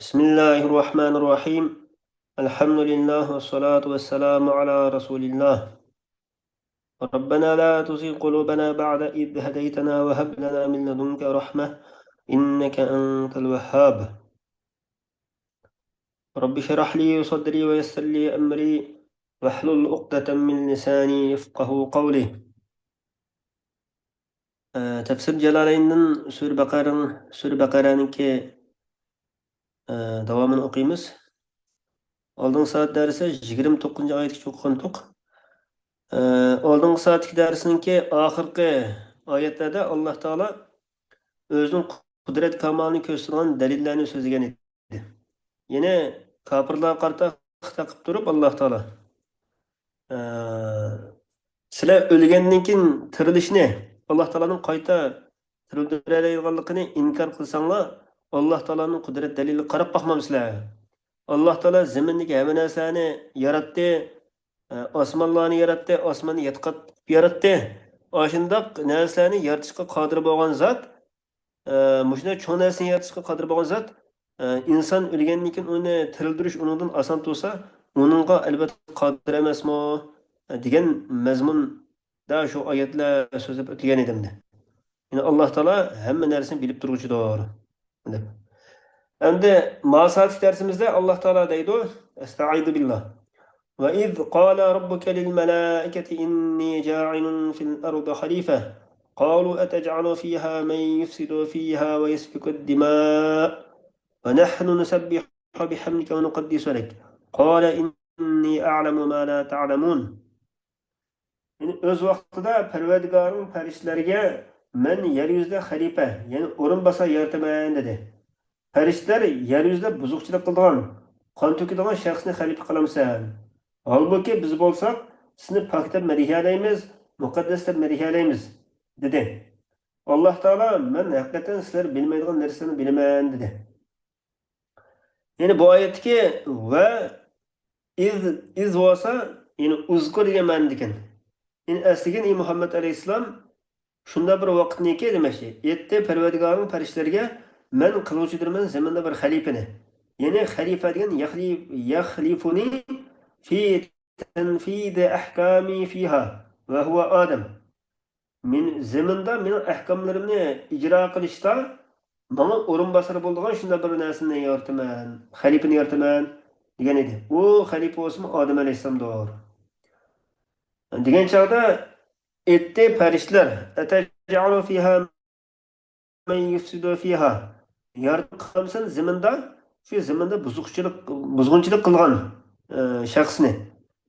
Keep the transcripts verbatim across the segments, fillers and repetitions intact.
بسم الله الرحمن الرحيم. الحمد لله والصلاة والسلام على رسول الله. ربنا لا تزغ قلوبنا بعد إذ هديتنا وهب لنا من لدنك رحمة إنك أنت الوهاب. رب اشرح لي صدري ويسر لي أمري واحلل عقدة من لساني يفقه قولي. ئە، تەپسىر جالالەيندىن سۈرە بەقەرەنىڭ، سۈرە بەقەرەنىڭكى، ئە، داۋامىنى ئوقۇيمىز. ئالدىنقى سائەت دەرسى يىگىرمە توققۇزىنچى ئايەتكىچە ئوقۇغانتۇق. ئە، ئالدىنقى سائەتتىكى دەرسنىڭكى ئاخىرقى ئايەتلەردە ئاللاھ تائالا ئۆزىنىڭ قۇدرەت كامالىنى كۆرسىتىدىغان دەلىللەرنى سۆزلىگەن ئىدى. يەنى كاپىرلارغا قارىتا خىتاب قىلىپ تۇرۇپ، ئاللاھ تائالا، ئە، سىلەر ئۆلگەندىن كېيىن تىرىلىشنى، ئاللاھ تائالانىڭ قايتا تىرىلدۈرەلەيدىغانلىقىنى ئىنكار قىلساڭلار، ئاللاھ تائالانىڭ قۇدرەت دەلىلىگە قاراپ باقمامسىلەر؟ ئاللاھ تائالا زېمىندىكى ھەممە نەرسىلەرنى ياراتتى، ئە، ئاسمانلارنى ياراتتى، ئاسماننى ياتقان قىلىپ ياراتتى. ئاشۇنداق نەرسىلەرنى يارىتىشقا قادىر بولغان زات، ئە، مۇشۇنداق چوڭ نەرسىنى يارىتىشقا قادىر بولغان زات، ئە، ئىنسان ئۆلگەندىن كېيىن ئۇنى تىرىلدۈرۈش ئۇنىڭدىن ئاسان تۇرسا، ئۇنىڭغا ئەلۋەتتە قادىر ئەمەسمۇ؟ دېگەن مەزمۇندا شۇ ئايەتلەر سۆزلەپ ئۆتۈلگەن ئىدى. يەنى ئاللاھ تائالا ھەممە نەرسىنى بىلىپ تۇرغۇچىدۇر، دەپ. ئەمدى ماساتىك دەرسىمىزدە ئاللاھ تائالا دەيدۇ، ئەستەئىزۇ بىللاھ. وإذ قال ربك للملائكة إني جاعل في الأرض خليفة قالوا أتجعل فيها من يفسد فيها ويسفك الدماء ونحن نسبح بحمدك ونقدس لك قال إني أعلم ما لا تعلمون. يەنى ئۆز ۋاقتىدا پەرۋەردىگارىڭ پەرىشتىلەرگە مەن يەر يۈزىدە خەلىپە، يەنى ئورۇنباسار يارىتىمەن دېدى. پەرىشتىلەر يەر يۈزىدە بۇزۇقچىلىق قىلىدىغان، قان تۆكىدىغان شەخسنى خەلىپە قىلامسەن؟ ھالبۇكى، بىز بولساق سىزنى پاك دەپ مەدھىيەلەيمىز، مۇقەددەس دەپ مەدھىيەلەيمىز، دېدى. ئاللاھ تائالا، مەن ھەقىقەتەن سىلەر بىلمەيدىغان نەرسىلەرنى بىلىمەن، دېدى. يەنى بۇ ئايەتتىكى ۋە ئىز، ئىز بولسا، يەنى ئۇزكۇر دېگەن مەنىدىكەن. يەنى ئەسلىگىن، ئى مۇھەممەد ئەلەيھىسسالام، شۇنداق بىر ۋاقىتنىكى دېمەكچى، ئېيتتى پەرۋەردىگارىڭ پەرىشتىلەرگە، مەن قىلغۇچىدۇرمەن زېمىندا بىر خەلىپىنى. يەنى خەلىپە دېگەن يەخلى-، يەخلىفۇنى في تنفيذ أحكامي فيها وهو آدم. مېنى، زېمىندا مېنىڭ ئەھكاملىرىمنى ئىجرا قىلىشتا ماڭا ئورۇنباسار بولىدىغان شۇنداق بىر نەرسىنى يارىتىمەن، خەلىپىنى يارىتىمەن، دېگەن ئىدى. ئۇ خەلىپە بولسىمۇ ئادەم ئەلەيھىسسالامدۇر. دېگەن چاغدا ئېيتتى پەرىشتىلەر، أتجعل فيها من يفسد فيها. يارىتىپ قىلامسەن زېمىندا، شۇ زېمىندا بۇزۇقچىلىق، بۇزغۇنچىلىق قىلغان، ئە، شەخسنى.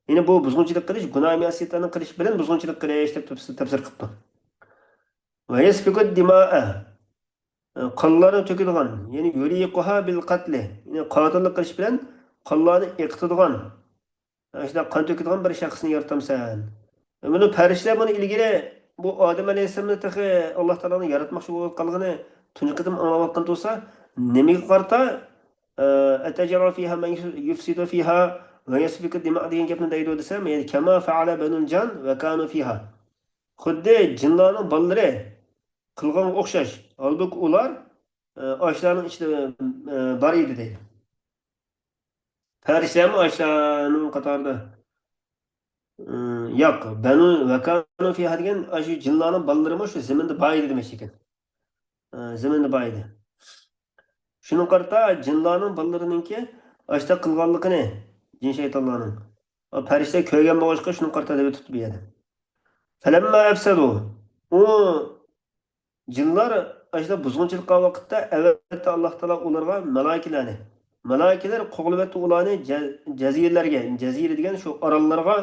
يەنى بۇ بۇزغۇنچىلىق قىلىش، گۇناھ مەسىيەتلەرنى قىلىش بىلەن بۇزغۇنچىلىق قىلىش دەپ تەپسىر، تەپسىر قىپتۇ. ويسفك الدماء. قانلارنى تۆكىدىغان، يەنى يريقها بالقتل، يەنى قاتىللىق قىلىش بىلەن قانلارنى ئېقىتىدىغان، شۇنداق قان تۆكىدىغان بىر شەخسنى يارىتامسەن؟ بۇنى پەرىشتىلەر بۇنى ئىلگىرى بۇ ئادەم ئەلەيھىسسالامنى تېخى ئاللاھ تائالانىڭ ياراتماقچى بولۇۋاتقانلىقىنى تۇنجى قېتىم ئاڭلاۋاتقان تۇرسا، نېمىگە قارىتا، ئە، أتجعل فيها من يفسد فيها ويسفك الدماء دېگەن گەپنى دەيدۇ دېسەم، يەنى كما فعل بنو الجان وكانوا فيها. خۇددى جىنلارنىڭ بالىلىرى قىلغانغا ئوخشاش. ھالبۇكى ئۇلار، ئە، ئاشۇلارنىڭ ئىچىدە، ئە، بار ئىدى دەيدۇ. پەرىشتىلەرمۇ ئاشۇلارنىڭ قاتارىدا، ئە، ياق، بەنۇ ۋەكانۇ فىھا دېگەن ئاشۇ جىنلارنىڭ بالىلىرىمۇ شۇ زېمىندا بار ئىدى دېمەكچى ئىكەن. ئە، زېمىندا بار ئىدى. شۇنىڭغا قارىتا جىنلارنىڭ بالىلىرىنىڭكى ئاشۇنداق قىلغانلىقىنى، جىن شەيتانلارنىڭ، پەرىشتىلەر كۆرگەن بولغاچقا شۇنىڭغا قارىتا دەپ ئۆتۈپتۇ بۇ يەردە. فلما أفسدوا، ئۇ جىنلار ئاشۇنداق بۇزغۇنچىلىق قىلغان ۋاقىتتا، ئەلۋەتتە، ئاللاھ تائالا ئۇلارغا مالايىكىلەرنى، مالايىكىلەر قوغلىۋەتتى ئۇلارنى جە-، جەزىرىلەرگە، جەزىرە دېگەن شۇ ئاراللارغا،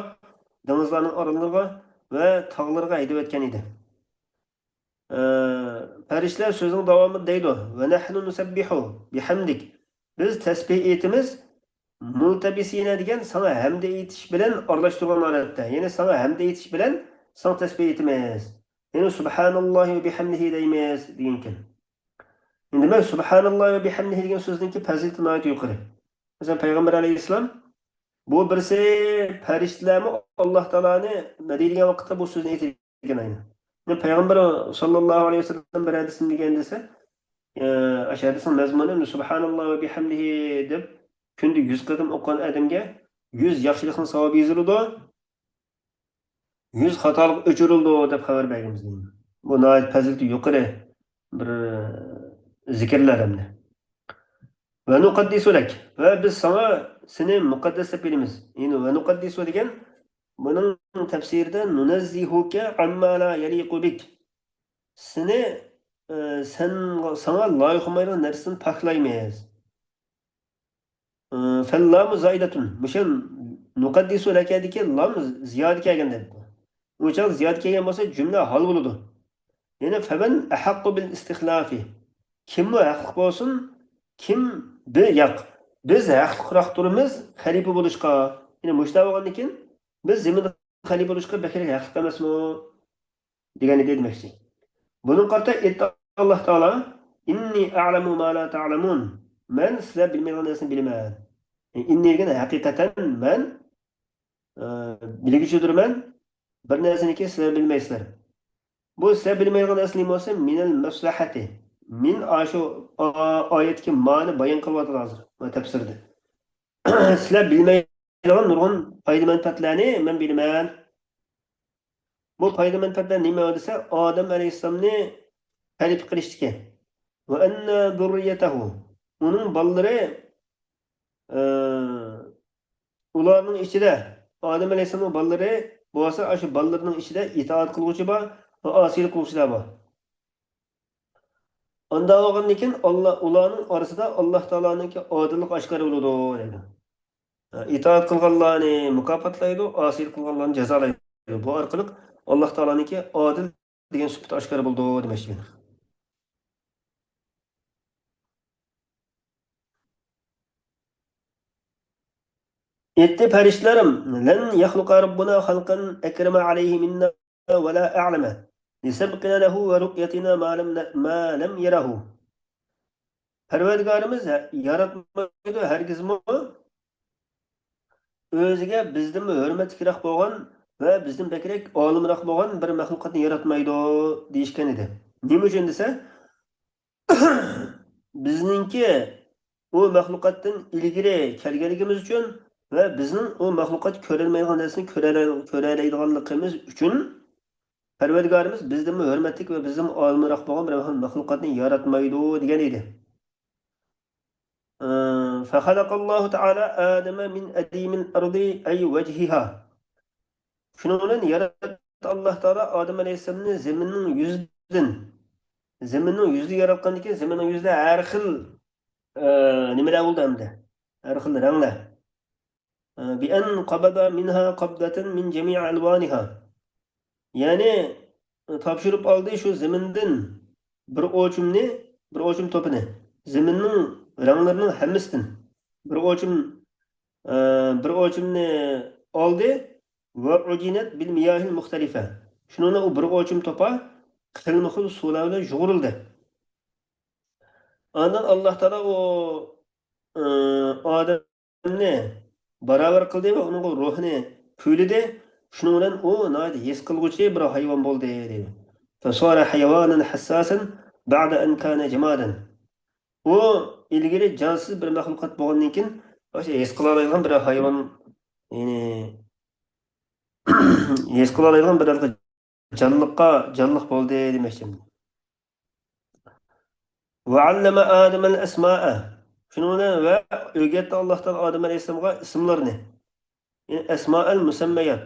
دېڭىزلارنىڭ ئاراللىرىغا ۋە تاغلىرىغا ھەيدىۋەتكەن ئىدى. ئە، پەرىشتىلەر سۆزىنىڭ داۋامىدا دەيدۇ، ونحن نسبح بحمدك. بىز تەسبىھ ئېيتىمىز، مۇلتەبىسىنە دېگەن ساڭا ھەمدە ئېيتىش بىلەن ئارىلاشتۇرغان ھالەتتە. يەنى ساڭا ھەمدە ئېيتىش بىلەن ساڭا تەسبىھ ئېيتىمىز. يەنى سۇبھاناللاھى ۋە بىھەمدىھى دەيمىز دېگەنكەن. دېمەك، سۇبھاناللاھى ۋە بىھەمدىھى دېگەن سۆزنىڭكى پەزىلىتى ناھايىتى يۇقىرى. مەسىلەن، پەيغەمبەر ئەلەيھىسسالام، بۇ بىرسى پەرىشتىلەرمۇ ئاللاھ تائالانى مەدھىيلىگەن ۋاقىتتا بۇ سۆزنى ئېيتىدىكەن ئەينەن. پەيغەمبەر ساللاللاھۇ ئەلەيھى ۋەسەللەم بىر ھەدىسىدە دېگەن دېسە، ئە، ئاشۇ ھەدىسنىڭ مەزمۇنى، «سۇبھاناللا ۋە بىھەمدىھى» دەپ كۈندە يۈز قېتىم ئوقۇغان ئادەمگە يۈز ياخشىلىقنىڭ ساۋابى يېزىلىدۇ، يۈز خاتالىق ئۆچۈرۈلىدۇ دەپ خەۋەر بەرگەن بىزگە. بۇ ناھايىتى پەزىلىتى يۇقىرى بىر زىكىرلەر ئەمدى. «ۋە نۇقەددىسۇ لەك»، ۋە بىز ساڭا، سېنى مۇقەددەس دەپ بىلىمىز. يەنى «ۋە نۇقەددىسۇ» دېگەن، بۇنىڭ تەپسىرىدە «نۇنەززىھۇكە ئەمما لا يەلىقۇ بىك». سېنى، ئە، سەن، ساڭا لايىق بولمايدىغان نەرسىدىن پاكلايمىز. ئە، فەللامۇ زائىدەتۇن. مۇشۇ نۇقەددىسۇ لەكەدىكى لام زىيادە كەلگەن دەپتۇ. ئۇ چاغ زىيادە كەلگەن بولسا، جۈملە ھال بولىدۇ. يەنى فەمەن ئەھەققۇ بىل ئىستىخلاپى. كىممۇ ھەقلىق بولسۇن، كىم بى-، ياق. بىز ھەقلىقراق تۇرىمىز خەلىپە بولۇشقا. يەنى مۇشۇنداق بولغاندىن كېيىن، بىز زېمىندا خەلىپە بولۇشقا بەكرەك ھەقلىق ئەمەسمۇ؟ دېگەن ئىدى دېمەكچى. بۇنىڭغا قارىتا ئېيتتى ئاللاھ تائالا، «ئىننى ئەلەمۇ ما لا تەلەمۇن.» مەن سىلەر بىلمەيدىغان نەرسىنى بىلىمەن. ئىننى دېگەن ھەقىقەتەن مەن، ئە، بىلگۈچىدۇرمەن. بىر نەرسىنىكى سىلەر بىلمەيسىلەر. بۇ سىلەر بىلمەيدىغان نەرسە نېمە بولسا، مىنەل مەسلىھەتى. مىن ئاشۇ ئا-، ئايەتتىكى مانى بايان قىلىۋاتىدۇ ھازىر، مانا تەپسىردە. سىلەر بىلمەيدىغان نۇرغۇن پايدا-مەنپەئەتلەرنى مەن بىلىمەن. بۇ پايدا-مەنپەئەتلەر نېمە دېسە، ئادەم ئەلەيھىسسالامنى خەلىپە قىلىشتىكى. ۋە ئەننە زۇررىيەتەھۇ. ئۇنىڭ بالىلىرى، ئە، ئۇلارنىڭ ئىچىدە، ئادەم ئەلەيھىسسالامنىڭ بالىلىرى بولسا، ئاشۇ بالىلىرىنىڭ ئىچىدە ئىتائەت قىلغۇچى بار ۋە ئاسىيلىق قىلغۇچىلار بار. ئانداق بولغاندىن كېيىن، ئاللا، ئۇلارنىڭ ئارىسىدا ئاللا تائالانىڭكى ئادىللىقى ئاشكارا بولىدۇ، دەيدۇ. ئىتائەت قىلغانلارنى مۇكاپاتلايدۇ، ئاسىيلىق قىلغانلارنى جازالايدۇ. بۇ ئارقىلىق ئاللا تائالانىڭكى ئادىل دېگەن سۈپىتى ئاشكارا بولىدۇ دېمەكچى. ئېيتتى پەرىشتىلەر: «لەن يەخلۇقە رەببۇنا خەلقەن ئەكرەمە ئەلەيھى مىننا ۋە لا ئەلەمە لىسەبقىنا لەھۇ ۋە رۇئيەتىنا ما لەم نە-، ما لەم يەرەھۇ.» پەرۋەردىگارىمىز ھە-، ياراتمايدۇ ھەرگىزمۇ ئۆزىگە بىزدىنمۇ ھۆرمەتلىكرەك بولغان ۋە بىزدىن بەكرەك ئالىمراق بولغان بىر مەخلۇقاتنى ياراتمايدۇ دېيىشكەن ئىدى. نېمە ئۈچۈن دېسە، بىزنىڭكى ئۇ مەخلۇقاتتىن ئىلگىرى كەلگەنلىكىمىز ئۈچۈن ۋە بىزنىڭ ئۇ مەخلۇقات كۆرەلمەيدىغان نەرسىنى كۆرەلەي-، كۆرەلەيدىغانلىقىمىز ئۈچۈن پەرۋەردىگارىمىز بىزدىنمۇ ھۆرمەتلىك ۋە بىزدىنمۇ ئالىمراق بولغان بىر مەخلۇقاتنى ياراتمايدۇ دېگەن ئىدى. فخلق الله تعالى آدم من أديم الأرض أي وجهها. شۇنىڭ بىلەن ياراتتى ئاللا تائالا ئادەم ئەلەيھىسسالامنى زېمىننىڭ يۈزىدىن. زېمىننىڭ يۈزىدىن ياراتقاندىن كېيىن زېمىننىڭ يۈزىدە ھەر خىل، ئە، نېمىلەر بولدى ئەمدى؟ ھەر خىل رەڭلەر. بأن قبض منها قبضة من جميع ألوانها. يەنى، تاپشۇرۇپ ئالدى شۇ زېمىندىن بىر ئوچۇمنى، بىر ئوچۇم توپىنى، زېمىننىڭ رەڭلىرىنىڭ ھەممىسىدىن بىر ئوچۇم، ئە، بىر ئوچۇمنى ئالدى. وعجنت بالمياه المختلفة. شۇنىڭ بىلەن ئۇ بىر ئوچۇم توپا خىلمۇ خىل سۇلار بىلەن يۇغۇرۇلدى. ئاندىن ئاللا تائالا ئۇ، ئە، ئادەم ئادەمنى باراۋەر قىلدى ۋە ئۇنىڭغا روھنى پۈۋلىدى. شۇنىڭ بىلەن ئۇ ناھايىتى ھېس قىلغۇچى بىر ھايۋان بولدى، دەيدۇ. فصار حيوانا حساسا بعد أن كان جمادا. ئۇ ئىلگىرى جانسىز بىر مەخلۇقات بولغاندىن كېيىن، ھېس قىلالايدىغان بىر ھايۋان، يەنى، ھېس قىلالايدىغان بىر جانلىققا، جانلىق بولدى دېمەكچى. وعلم آدم الأسماء. شۇنىڭ بىلەن ۋە ئۆگەتتى ئاللا تائالا ئادەم ئەلەيھىسسالامغا ئىسىملارنى. يەنى أسماء المسميات.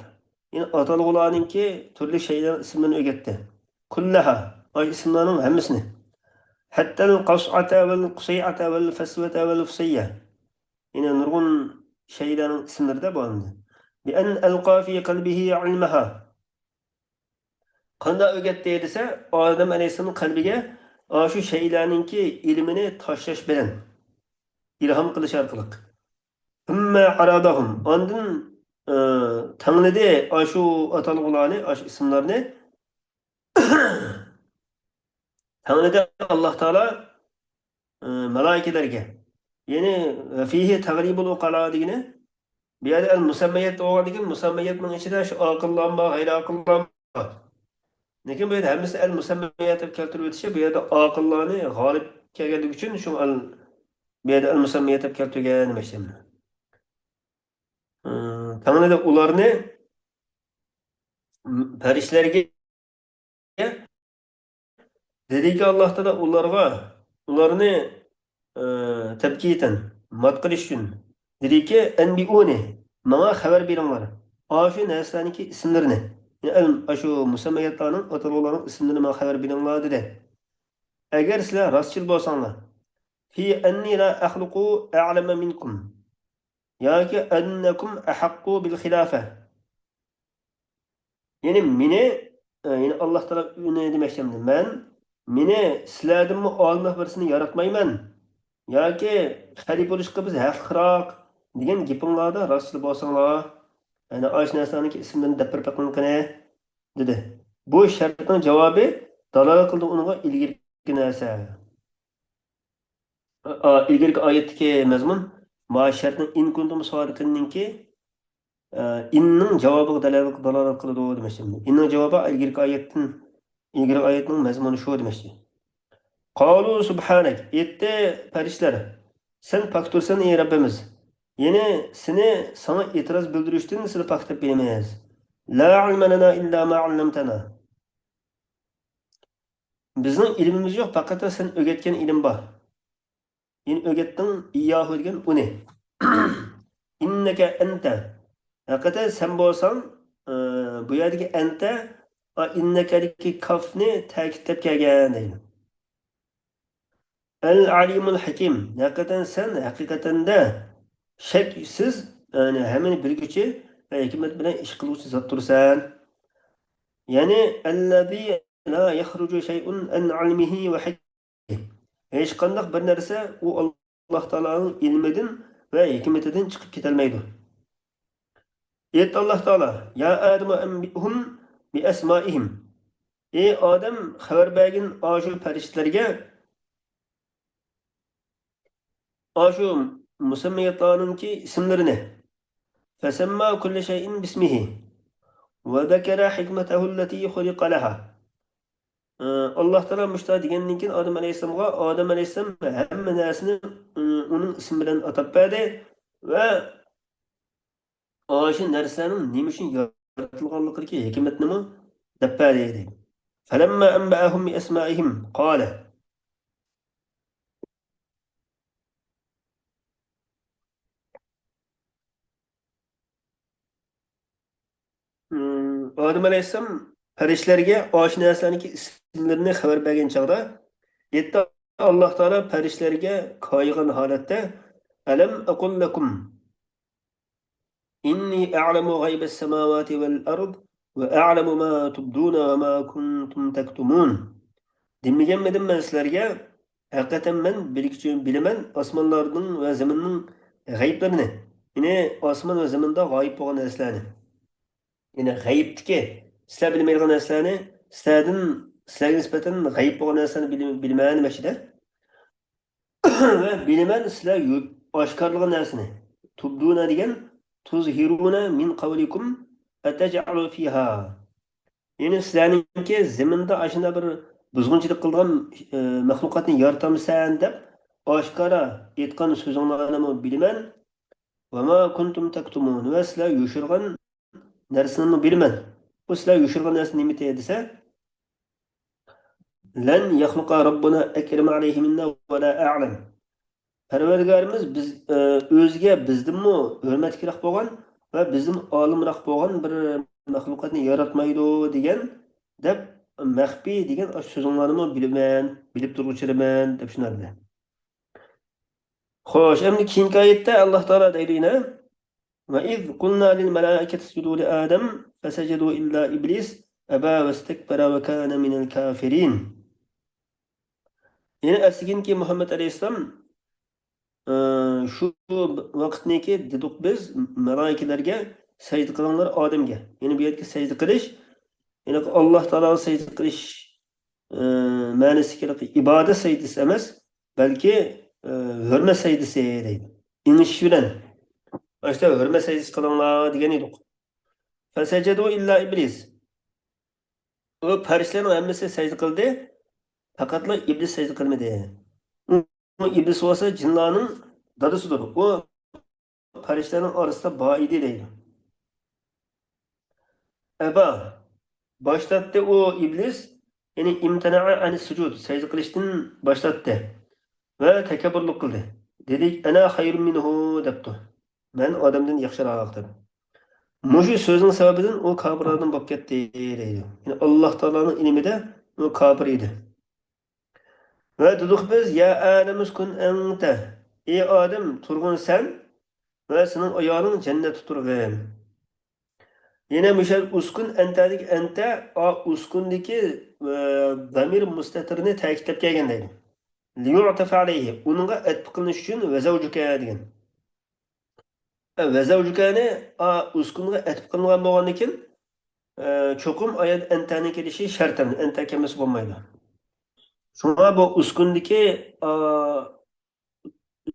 يەنى ئاتالغۇلارنىڭكى تۈرلۈك شەيئىلەرنىڭ ئىسىملىرىنى ئۆگەتتى. كلها. ئاشۇ ئىسىملارنىڭ ھەممىسىنى. حتى القصعة والقصيعة والفسوة والفصية. يەنى نۇرغۇن شەيئىلەرنىڭ ئىسىملىرىدە بۇ ئەمدى. بأن ألقى في قلبه علمها. قانداق ئۆگەتتى دېسە، ئادەم ئەلەيھىسسالامنىڭ قەلبىگە ئاشۇ شەيئىلەرنىڭكى ئىلمىنى تاشلاش بىلەن، ئىلھام قىلىش ئارقىلىق. ثم عرضهم. ئاندىن، ئى، تەڭلىدى ئاشۇ ئاتالغۇلارنى، ئاشۇ ئىسىملارنى. تەڭلىدى ئاللا تائالا، ئى، مالايىكىلەرگە. يەنى، فيه تغليب العقلاء دېگىنى، بۇ يەردە ئەل مۇسەممەيەت بولغاندىن كېيىن، مۇسەممەيەتنىڭ ئىچىدە شۇ ئاقىللارمۇ بار، غەيرىي ئاقىللارمۇ بار. لېكىن بۇ يەردە ھەممىسى ئەل مۇسەممەيەت دەپ كەلتۈرۈۋېتىشى، بۇ يەردە ئاقىللارنى غالىب كەلگەنلىكى ئۈچۈن شۇ ئەل، بۇ يەردە ئەل مۇسەممىيات دەپ كەلتۈرگەن دېمەكچى. ئىم، تەڭرى دە ئۇلارنى، ئىم، پەرىشتىلەرگە دېدىكى، ئاللاھ تائالا ئۇلارغا، ئۇلارنى، ئى، تەبكىتەن، مات قىلىش ئۈچۈن دېدىكى، «ئەنبىئۇنى»، ماڭا خەۋەر بېرىڭلار، ئاشۇ نەرسىلەرنىڭكى ئىسىملىرىنى، يەنى ئاشۇ مۇسەممىياتلارنىڭ، ئاتالغۇلارنىڭ ئىسىملىرىنى ماڭا خەۋەر بېرىڭلار دېدى. ئەگەر سىلەر راستچىل بولساڭلار، «فى ئەننى لا ئەخلۇقۇ ئەئلەمە مىنكۇم» ياكى «ئەننەكۇم ئەھەققۇ بىل خىلافە». يەنى مېنى، ئە، يەنى ئاللاھ تائالا ئۇنى دېمەكچى ئەمدى، مەن مېنى سىلەردىنمۇ ئالىمراق بىرسىنى ياراتمايمەن ياكى خەلىپە بولۇشقا بىز ھەقلىقراق دېگەن گېپىڭلاردا راستچىل بولساڭلار، يەنى ئاشۇ نەرسىلەرنىڭكى ئىسىملىرىنى دەپ بېرىپ بېقىڭ قېنى، دېدى. بۇ شەرتنىڭ جاۋابى دالالەت قىلىدۇ ئۇنىڭغا ئىلگىرىكى نەرسە. ئا، ئىلگىرىكى ئايەتتىكى مەزمۇن، ما شەرتنىڭ «ئىن كۇنتۇم سادىقىننىڭكى»، ئا، «ئىننىڭ جاۋابىغا دالالەت، دالالەت قىلىدۇ» دېمەكچى. «ئىننىڭ جاۋابى» ئىلگىرىكى ئايەتتىن، ئىلگىرىكى ئايەتنىڭ مەزمۇنى شۇ دېمەكچى. قالۇ سۇبھانەك، ئېيتتى پەرىشتىلەر، سەن پاكتۇرسەن، ئەي رەببىمىز. يەنى سېنى، ساڭا ئېتىراز بىلدۈرۈشتىن سېنى پاك دەپ بىلىمىز. لا ئىلمە لەنا ئىللا ما ئەللەمتەنا. بىزنىڭ ئىلمىمىز يوق، پەقەت سەن ئۆگەتكەن ئىلىم بار. يەنى ئۆگەتتىڭ، ئىيياھۇ دېگەن ئۇنى. ئىننەكە ئەنتە. ھەقىقەتەن سەن بولساڭ، ئى، بۇ يەردىكى ئەنتە، ئا، ئىننەكەدىكى كاپنى تەكىتلەپ كەلگەن دەيدۇ. ئەل ئەلىمۇل ھەكىم. ھەقىقەتەن سەن، ھەقىقەتەندە شەكسىز، يەنى ھەممىنى بىلگۈچى ۋە ھېكمەت بىلەن ئىش قىلغۇچى زاتتۇرسەن. يەنى، ئەللەزى لا يەخرۇجۇ شەيئۇن ئەن ئىلمىھى ۋە ھەكمىھى. ھېچقانداق بىر نەرسە ئۇ ئاللاھ تائالانىڭ ئىلمىدىن ۋە ھېكمىتىدىن چىقىپ كېتەلمەيدۇ. ئېيتتى ئاللاھ تائالا، يا ئادەمۇ ئەنبىئھۇم بىئەسمائىھىم. ئەي ئادەم، خەۋەر بەرگىن ئاشۇ پەرىشتىلەرگە، ئاشۇ مۇسەممىياتلارنىڭكى ئىسىملىرىنى. فسمى كل شيء باسمه وذكر حكمته التي خلق لها. ئى، ئاللاھ تائالا مۇشۇنداق دېگەندىن كېيىن ئادەم ئەلەيھىسسالامغا، ئادەم ئەلەيھىسسالام ھەممە نەرسىنى، ئى، ئۇنىڭ ئىسمى بىلەن ئاتاپ بەردى ۋە ئاشۇ نەرسىلەرنىڭ نېمە ئۈچۈن يارىتىلغانلىقىدىكى ھېكمەتنىمۇ دەپ بەردى، دەيدۇ. فلما أنبأهم بأسمائهم قال. ئادەم ئەلەيھىسسالام پەرىشتىلەرگە ئاشۇ نەرسىلەرنىڭكى ئىسىملىرىنى خەۋەر بەرگەن چاغدا، ئېيتتى، ئاللاھ تائالا پەرىشتىلەرگە كايىغان ھالەتتە، ألم أقل لكم إني أعلم غيب السماوات والأرض وأعلم ما تبدون وما كنتم تكتمون. دېمىگەنمىدىم مەن سىلەرگە، ھەقىقەتەن مەن بىلگۈچى، بىلىمەن ئاسمانلارنىڭ ۋە زېمىننىڭ غەيىبلىرىنى، يەنى ئاسمان ۋە زېمىندا غايىب بولغان نەرسىلەرنى، يەنى غەيىبتىكى، سىلەر بىلمەيدىغان نەرسىلەرنى، سىلەردىن، سىلەرگە نىسبەتەن غەيىب بولغان نەرسىلەرنى بىلىم-، بىلىمەن دېمەكچىدە. ۋە بىلىمەن سىلەر يۇ-، ئاشكارىلىغان نەرسىنى. تۇبدۇنە دېگەن تۇزھىرۇنە مىن قەۋلىكۇم ئەتەجئەلۇ فىھا. يەنى سىلەرنىڭكى زېمىندا ئاشۇنداق بىر بۇزغۇنچىلىق قىلىدىغان، ئى، مەخلۇقاتنى يارىتامسەن دەپ ئاشكارا ئېيتقان سۆزۈڭلارنىمۇ بىلىمەن. ۋە ما كۇنتۇم تەكتۇمۇن، ۋە سىلەر يوشۇرغان نەرسىنىمۇ بىلىمەن. بۇ سىلەر يوشۇرغان نەرسە نېمىتى دېسە، لەن يەخلۇقە رەببۇنا ئەكرەمە ئەلەيھى مىننا ۋە لا ئەلەم. پەرۋەردىگارىمىز بىز، ئۆزىگە بىزدىنمۇ ھۆرمەتلىكرەك بولغان ۋە بىزدىن ئالىمراق بولغان بىر مەخلۇقاتنى ياراتمايدۇ دېگەن، دەپ مەخپىي دېگەن ئاشۇ سۆزۈڭلارنىمۇ بىلىمەن، بىلىپ تۇرغۇچىلىمەن دەپ شۇنداق دېدى. خوش، ئەمدى كېيىنكى ئايەتتە ئاللاھ تائالا دەيدۇ يەنە، ۋە ئىز قۇلنا لىل مەلائىكەتى ئۇسجۇدۇ لىئادەم فەسەجەدۇ ئىللا ئىبلىس ئەبا ۋەستەكبەرە ۋە كانە مىنەل كافىرىن. يەنى ئەسلىگىنكى مۇھەممەد ئەلەيھىسسالام، ئى، شۇ ۋاقىتنىكى دېدۇق بىز مەلائىكىلەرگە سەجدە قىلىڭلار ئادەمگە. يەنى بۇ يەردىكى سەجدە قىلىش، يەنى ئاللاھ تائالاغا سەجدە قىلىش، ئى، مەنىسى ئىبادەت سەجدىسى ئەمەس، بەلكى، ئى، ھۆرمەت سەجدىسى دەيدۇ. ئېڭىشىش بىلەن، ئاشۇنداق ھۆرمەت سەجدىسى قىلىڭلار دېگەن ئىدۇق. فەسەجەدۇ ئىللا ئىبلىس. ئۇ پەرىشتىلەرنىڭ ھەممىسى سەجدە قىلدى، پەقەتلا ئىبلىس سەجدە قىلمىدى. ئىبلىس بولسا جىنلارنىڭ دادىسىدۇر. ئۇ پەرىشتىلەرنىڭ ئارىسىدا بار ئىدى دەيدۇ. ئەبا، باش تارتتى ئۇ ئىبلىس، يەنى ئىمتەنەئە ئەنىس سۇجۇد، سەجدە قىلىشتىن باش تارتتى ۋە تەكەببۇرلۇق قىلدى. دېدى، «ئەنە خەيرۇم مىنھۇ» دەپتۇ. «مەن ئادەمدىن ياخشىراق» دەپ. مۇشۇ سۆزنىڭ سەۋەبىدىن ئۇ كاپىرلاردىن بولۇپ كەتتى دەيدۇ. يەنى ئاللاھ تائالانىڭ ئىلمىدە ئۇ كاپىر ئىدى. ۋە دېدۇق بىز، يا ئادەم ئۇسكۇن ئەنتە، ئى ئادەم، تۇرغىن سەن ۋە سېنىڭ ئايالىڭ جەننەتتە تۇرغىن. يەنە مۇشۇ ئۇسكۇن ئەنتەدىكى ئەنتە، ئا، ئۇسكۇندىكى، ئە، زامىر مۇستەتىرنى تەكىتلەپ كەلگەن دەيدۇ. ليعطف عليه، ئۇنىڭغا ئەتپ قىلىنىش ئۈچۈن ۋە زەۋجۇكە دېگەن. ئە، ۋە زەۋجۇكەنى، ئا، ئۇسكۇنغا ئەتپ قىلىنغان بولغاندىكىن، ئە، چوقۇم ئايەت ئەنتەنىڭ كېلىشى شەرت، ئەنتە كەلمىسە بولمايدۇ. شۇڭا بۇ ئۇسكۇندىكى، ئا،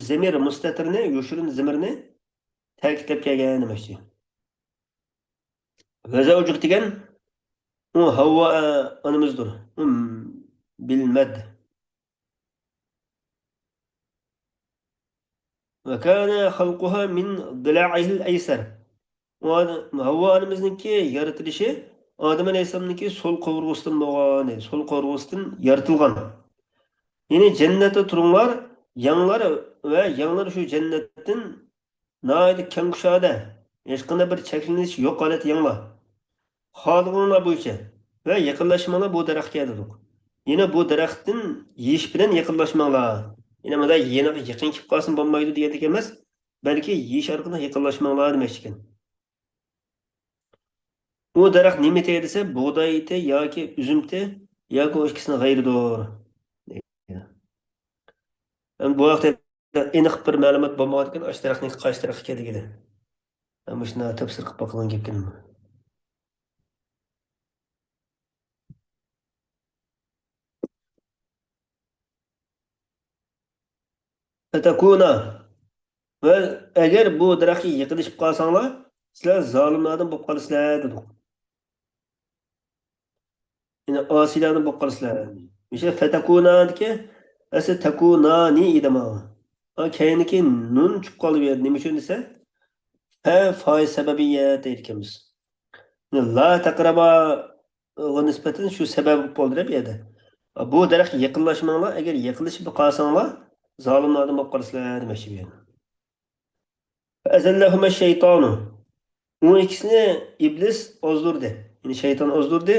زەمىر مۇستەتىرنى، يوشۇرۇن زەمىرنى تەكىتلەپ كەلگەن دېمەكچى. ۋە زەۋجۇك دېگەن ئۇ ھەۋۋا ئانىمىزدۇر. ئۇم، بىلمەد. ۋە كانە خەلقۇھا مىن ضىلائىھىل ئەيسەر. ئۇ ئادەم، ھەۋۋا ئانىمىزنىڭكى يارىتىلىشى ئادەم ئەلەيھىسسالامنىڭكى سول قوۋۇرغىسىدىن بولغان، سول قوۋۇرغىسىدىن يارىتىلغان. يەنى جەننەتتە تۇرۇڭلار، يەڭلار ۋە يەڭلار شۇ جەننەتتىن ناھايىتى كەڭ كۇشادە، ھېچقانداق بىر چەكلىنىش يوق ھالەتتە يەڭلار. خالىغىنىڭلار بويىچە ۋە يېقىنلاشماڭلار بۇ دەرەخكە دېدۇق. يەنە بۇ دەرەختىن يېيىش بىلەن يېقىنلاشماڭلار. يەنە مۇنداق يېنىغا يېقىن كېلىپ قالسىمۇ بولمايدۇ دېگەندەك ئەمەس، بەلكى يېيىش ئارقىلىق يېقىنلاشماڭلار دېمەكچىكەن. ئۇ دەرەخ نېمە ئېتى دېسە، بۇغداي ئېتى ياكى ئۈزۈم ئېتى ياكى ئۇ ئىككىسىنىڭ غەيرىدۇر. ئەمدى بۇ ھەقتە ئېنىق بىر مەلۇمات بولمىغانىكەن، ئاشۇ دەرەخنىڭ قايسى دەرەخ ئىكەنلىكىنى. مۇشۇنداق تەپسىر قىلىپ باقىدىغان گەپكەن. فتكونا. ۋە ئەگەر بۇ دەرەخكە يېقىنلىشىپ قالساڭلار، سىلەر زالىملاردىن بولۇپ قالىسىلەر دېدۇق. يەنى ئاسىيلاردىن بولۇپ قالىسىلەر. مۇشۇ فتكونادىكى ئەسلى تكونانى ئىدى مانا. ئا، كەينىدىكى نۇن چۈشۈپ قالدى بۇ يەردە. نېمە ئۈچۈن دېسە، فە فاي سەبەبىيە دەيدىكەنمىز. لا تقرباغا نىسبەتەن شۇ سەۋەب بولۇپ قالدى بۇ يەردە. بۇ دەرەخكە يېقىنلاشماڭلار، ئەگەر يېقىنلىشىپ قالساڭلار، زالىملاردىن بولۇپ قالىسىلەر دېمەكچى بۇ يەردە. فأزلهما الشيطان. ئۇ ئىككىسىنى ئىبلىس ئازدۇردى. يەنى شەيتان ئازدۇردى.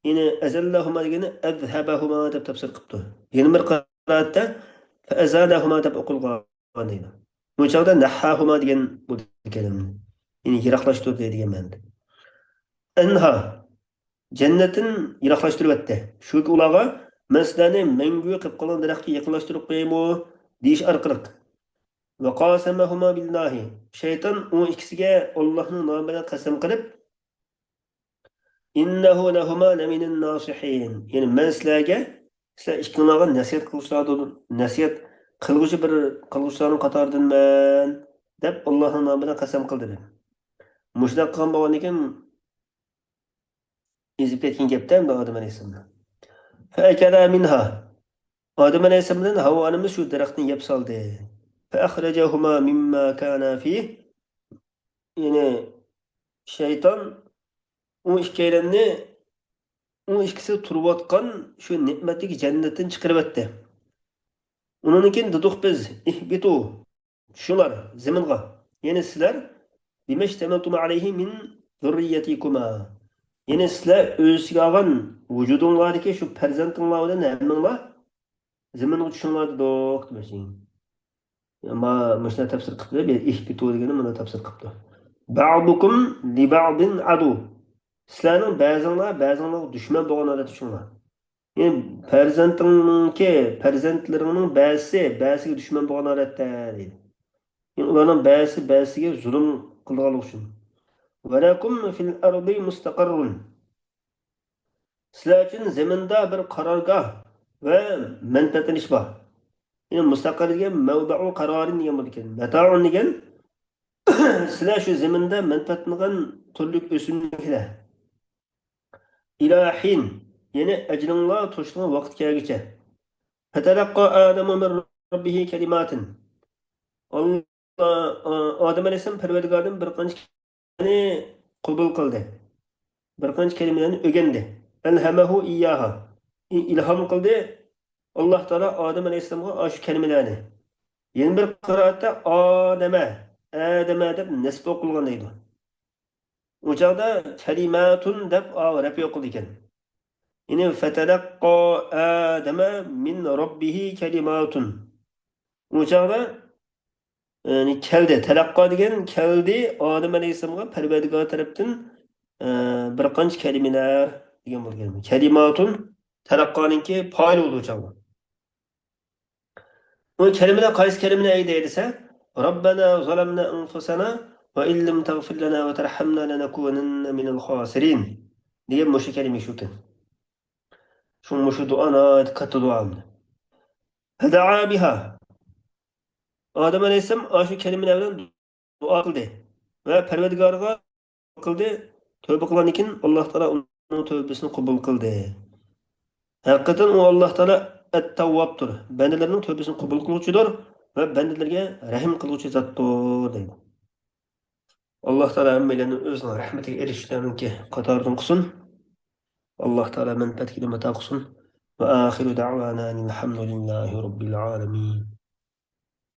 يەنى أزلهما دېگىنى أذهبهما دەپ تەپسىر قىپتۇ. يەنە بىر قىرائەتتە فأزالهما دەپ ئوقۇلغان دەيدۇ. بۇ چاغدا نهاهما دېگەن بولىدىكەن. يەنى يىراقلاشتۇردى دېگەن مەنىدە. عنها، جەننەتتىن يىراقلاشتۇرۇۋەتتى. شۇكى ئۇلارغا، مەن سىلەرنى مەڭگۈ قېلىپ قالغان دەرەخكە يېقىنلاشتۇرۇپ قويايمۇ؟ دېيىش ئارقىلىق. وقاسمهما بالله. شەيتان ئۇ ئىككىسىگە ئاللاھنىڭ نامى بىلەن قەسەم قىلىپ، إنه لهما لمن الناصحين. يەنى مەن سىلەرگە، سىلەر ئىككىڭلارغا نەسىھەت قىلغۇچىلاردىن، نەسىھەت قىلغۇچى بىر قىلغۇچىلارنىڭ قاتارىدىنمەن، دەپ ئاللاھنىڭ نامى بىلەن قەسەم قىلدى دېدى. مۇشۇنداق قىلغان بولغاندىكىن، ئېزىپ كەتكەن گەپتە ئەمدى ئادەم ئەلەيھىسسالام. فأكلا منها. ئادەم ئەلەيھىسسالام بىلەن ھاۋا ئانىمىز شۇ دەرەختىن يەپ سالدى. فأخرجهما مما كانا فيه. يەنى شەيتان ئۇ ئىككىيلەننى، ئۇ ئىككىسى تۇرۇۋاتقان شۇ نېمەتلىك جەننەتتىن چىقىرىۋەتتى. ئۇنىڭدىن كېيىن دېدۇق بىز، اهبطوا، چۈشۈڭلار زېمىنغا. يەنى سىلەر، بما اشتملتم عليه من ذريتكما. يەنى سىلەر ئۆز ئۈستىگە ئالغان ۋۇجۇدۇڭلاردىكى شۇ پەرزەنتىڭلار بىلەن ھەممىڭلار زېمىنغا چۈشۈڭلار دېدۇق، دېمەكچى. ما-، مۇشۇنداق تەپسىر قىپتۇ، بىر اهبطوا دېگىنى مۇنداق تەپسىر قىپتۇ. بعضكم لبعض عدو. سىلەرنىڭ بەزىڭلار بەزىڭلارغا دۈشمەن بولغان ھالەتتە چۈشۈڭلار. يەنى پەرزەنتىڭنىڭكى، پەرزەنتلىرىڭنىڭ بەزىسى بەزىسىگە دۈشمەن بولغان ھالەتتە دەيدۇ. يەنى ئۇلارنىڭ بەزىسى بەزىسىگە زۇلۇم قىلىدىغانلىقى ئۈچۈن. ولكم في الأرض مستقر. سىلەر ئۈچۈن زېمىندا بىر قارارگاھ ۋە مەنپەئەتلىنىش بار. يەنى مۇستەقىر دېگەن مەۋدەئۇ قارارىن دېگەن بولىدىكەن. مەتائۇن دېگەن سىلەر شۇ زېمىندا مەنپەئەتلىنىدىغان تۈرلۈك ئۆسۈملۈكلەر. إلى حين، يەنى ئەجىلىڭلار توشىدىغان ۋاقىت كەلگۈچە. فتلقى آدم من ربه كلمات. ئاللا، ئادەم ئەلەيھىسسالام پەرۋەردىگاردىن بىر قانچە كەلىمىلەرنى قوبۇل قىلدى. بىر قانچە كەلىمىلەرنى ئۆگەندى. ألهمه إياها. ئى-، ئىلھام قىلدى ئاللا تائالا ئادەم ئەلەيھىسسالامغا ئاشۇ كەلىمىلەرنى. يەنە بىر قىرائەتتە ئادەمە، ئەدەمە دەپ نەسب ئوقۇلغان دەيدۇ. ئۇ چاغدا كەلىماتۇن دەپ ئاۋۇ رەپئى ئوقۇلىدىكەن. يەنى فتلقى آدم من ربه كلمات. ئۇ چاغدا، يەنى كەلدى، تەلەققا دېگەن كەلدى ئادەم ئەلەيھىسسالامغا پەرۋەردىگار تەرەپتىن، ئە، بىر قانچە كەلىمىلەر دېگەن بولغان. كەلىماتۇن تەلەققانىڭكى پائىلى بولىدۇ ئۇ چاغدا. ئۇ كەلىمىلەر قايسى كەلىمىلەر ئىدى دېسە، ربنا ظلمنا أنفسنا وإن لم تغفر لنا وترحمنا لنكونن من الخاسرين دېگەن مۇشۇ كەلىمە شۇكەن. شۇ مۇشۇ دۇئا ناھايىتى كاتتا دۇئا. فدعا بها. ئادەم ئەلەيھىسسالام ئاشۇ كەلىمىلەر بىلەن دۇئا قىلدى ۋە پەرۋەردىگارىغا قىلدى. تۆبە قىلغاندىن كېيىن ئاللا تائالا ئۇنىڭ تۆبىسىنى قوبۇل قىلدى. ھەقىقەتەن ئۇ ئاللا تائالا ئەت-تەۋۋابتۇر، بەندىلەرنىڭ تۆبىسىنى قوبۇل قىلغۇچىدۇر ۋە بەندىلەرگە رەھىم قىلغۇچى زاتتۇر دەيدۇ. ئاللا تائالا ھەممەيلەننى ئۆزىنىڭ رەھمىتىگە ئېرىشكۈچىلەرنىڭكى قاتارىدىن قىلسۇن. ئاللا تائالا مەنپەئەتكە ئىلىم ئاتا قىلسۇن. وآخر دعوانا أن الحمد لله رب العالمين.